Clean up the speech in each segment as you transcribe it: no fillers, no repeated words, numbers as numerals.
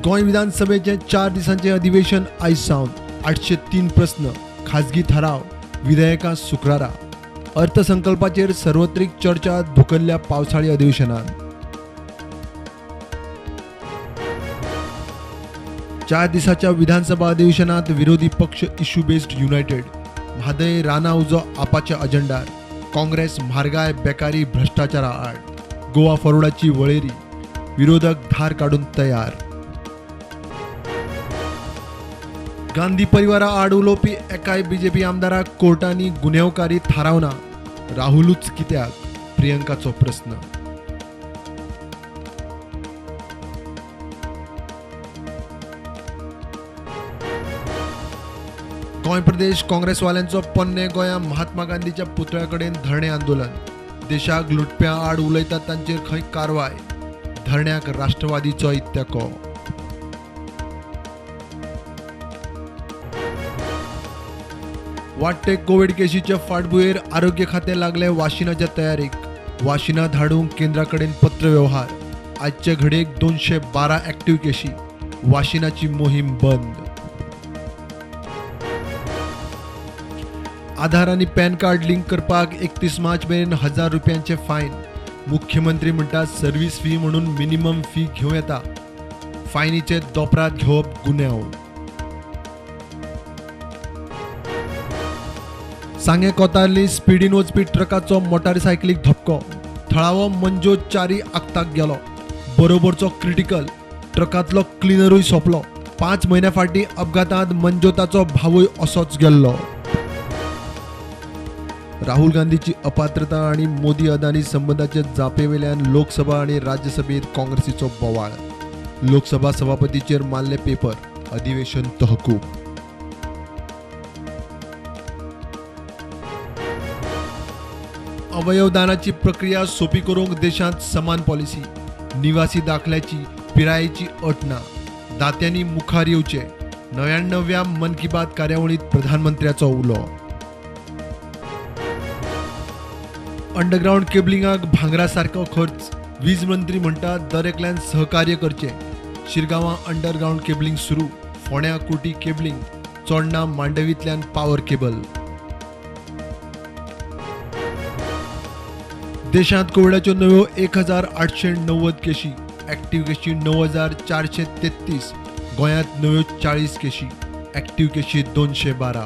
गोंय विधानसभेचें 4 दिसांचें अधिवेशन आयज सावन. 803 प्रस्न, खाजगी थाराव, विधेयकां शुक्रारा. अर्थसंकल्पाचेर सर्वत्रीक चर्चा धुकल्ल्या पावसाळी अधिवेशनात. 4 दिसांच्या विधानसभा अधिवेशनात विरोधी पक्ष इश्यू बेस्ड युनायटेड. म्हादय राना उजो आपाच्या अजेंडार. काँग्रेस म्हारगाय, बेकारी, भ्रश्टाचारा आड. गोवा फॉरवर्डाची वळेरी. विरोधक धार काडून तयार. गांधी परिवारा आड उलोवपी एकाय बीजेपी आमदाराक कोर्टांनी गुन्यांवकारी थारावना. राहुलूच कित्याक? प्रियंकाचो प्रस्न. गोंय प्रदेश काँग्रेसवाल्यांचो पोन्ने गोंया महात्मा गांधीच्या पुतळ्या कडेन धरणे आंदोलन. देशाक लुटप्यां आड उलयतात तांचेर खंय कारवाय? धरण्याक राष्ट्रवादीचोय तेंको. वाडटे कोविड केशीचे फाटभुंयेर आरोग्य खातें लागलें वाशिनाच्या तयारेक. वाशिनां धाडूंक केंद्रा कडेन पत्रवेव्हार. आजचे घडयेक 212 ऍक्टिव्ह केशी. वाशिनाची मोहीम बंद. आधार आनी पॅन कार्ड लिंक करपाक 31 मार्च मेरेन 1000 रुपयांचे फायन. मुख्यमंत्री म्हणटा सर्वीस फी म्हणून मिनिमम फी घेवं येता. फायनीचे दोपरात घेवप गुन्यांव. सांगें कोतारली स्पिडीन वचपी ट्रकाचो मोटारसायकलीक धपको. थळावो मंजो चारी आक्ताक गेलो. बरोबरचो क्रिटिकल. ट्रकांतलो क्लिनरूय सोंपलो. 5 म्हयन्यां फाटीं अपघातांत मंजोताचो भावूय असोच गेल्लो. राहुल गांधीची अपात्रता आनी मोदी अदानी संबंदाचे जापेवेल्यान लोकसभा आनी राज्यसभेत काँग्रेसीचो बोवाळ. लोकसभा सभापतीचेर मारले पेपर. अधिवेशन तहकूब. अवयवदानाची प्रक्रिया सोपी करूंक देशांत समान पॉलिसी. निवासी दाखल्याची पिरायेची अट ना. दात्यांनी मुखार येवचे. 99व्या मन की बात कार्यावळींत प्रधानमंत्र्याचो उलो. अंडरग्रावंड केबलिंगाक भांगरा सारको खर्च. वीज मंत्री म्हणटा दर एकल्यान सहकार्य करचें. शिरगांवां अंडरग्रावंड केबलिंग सुरू. फोंड्यां कुटी केबलिंग. चोडणा मांडवींतल्यान पावर केबल. देशांत कोविडाच्यो नव्यो 1890 केशी. ऍक्टिव्ह केशी 9433. गोंयांत नव्यो 40 केशी. ऍक्टिव्ह केशी 212.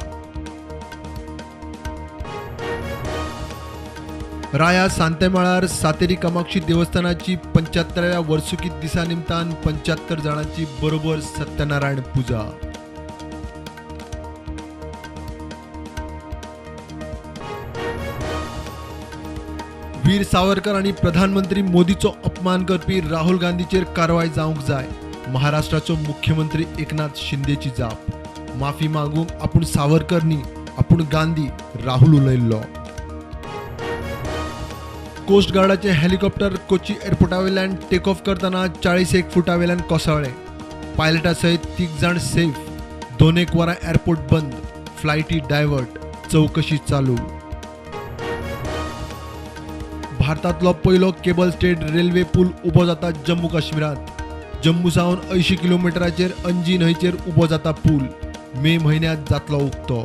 राया सांतेमळार सातेरी कामाक्षी देवस्थानाची 75व्या वर्सुकी दिसा निमतान 75 जाणांची बरोबर सत्यनारायण पुजा. वीर सावरकर आनी प्रधानमंत्री मोदीचो अपमान करपी राहुल गांधीचेर कारवाय जावंक जाय. महाराष्ट्राचो मुख्यमंत्री एकनाथ शिंदेची जाप. माफी मागूंक आपूण सावरकर न्ही, आपूण गांधी, राहुल उलयल्लो. कोस्ट गार्डाचे हेलिकॉप्टर कोची एअरपोर्टावेल्यान टेक ऑफ करतना 41 फुटावेल्यान कोसळ्ळें. पायलटा सयत 3 जाण सेफ. 2 वरां एअरपोर्ट बंद. फ्लायटी डायवर्ट. चवकशी चालू. भारतांतलो पयलो केबल स्टेट रेल्वे पूल उबो जाता जम्मू काश्मीरांत. जम्मू सावन 80 किलोमिटराचेर अंजी न्हंयचेर उबो जाता पूल. मे म्हयन्यांत जातलो उक्तो.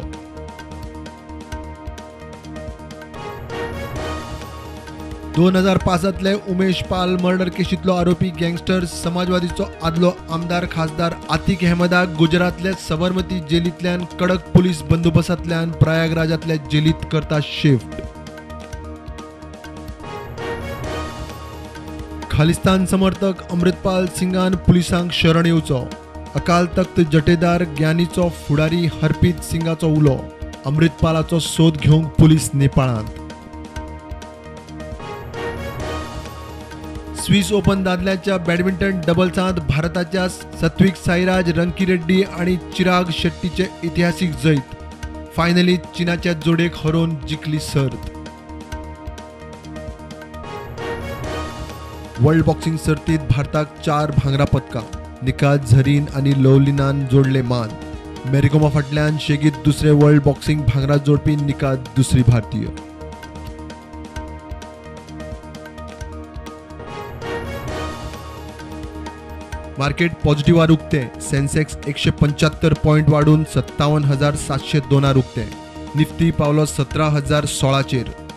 2005 उमेश पाल मर्डर केशींतलो आरोपी गँगस्टर समाजवादीचो आदलो आमदार खासदार आतिक अहमदाक गुजरातल्या सबरमती जेलींतल्यान कडक पुलीस बंदोबस्तांतल्यान प्रयागराजांतल्या जेलींत करता शिफ्ट. खालिस्तान समर्थक अमृतपाल सिंगान पुलिसांक शरण येवचो. अकाल तख्त जटेदार ज्ञानीचो फुडारी हरप्रीत सिंगाचो उलो. अमृतपालाचो सोद घेवंक पुलीस नेपाळांत. स्विस ओपन दादल्यांच्या बॅडमिंटन डबल्सांत भारताच्या सत्विक साईराज रंकीरेड्डी आनी चिराग शेट्टीचे इतिहासीक जैत. फायनलीत चीनाच्या जोडेक हरोवन जिखली सर्त. वर्ल्ड बॉक्सिंग सर्तीत भारताक 4 भांगरा पदकां. निकात झरीन आनी लवलिनान जोडले मान. मेरीकोमा फाटल्यान शेगीत दुसरे वर्ल्ड बॉक्सिंग भांगरा जोडपी निकात दुसरी भारतीय. मार्केट पॉझिटिव्हार उक्तें. सेन्सेक्स 175 पॉयंट वाडून 57,702 उक्तें. निफ्टी पावलो 17,016चेर.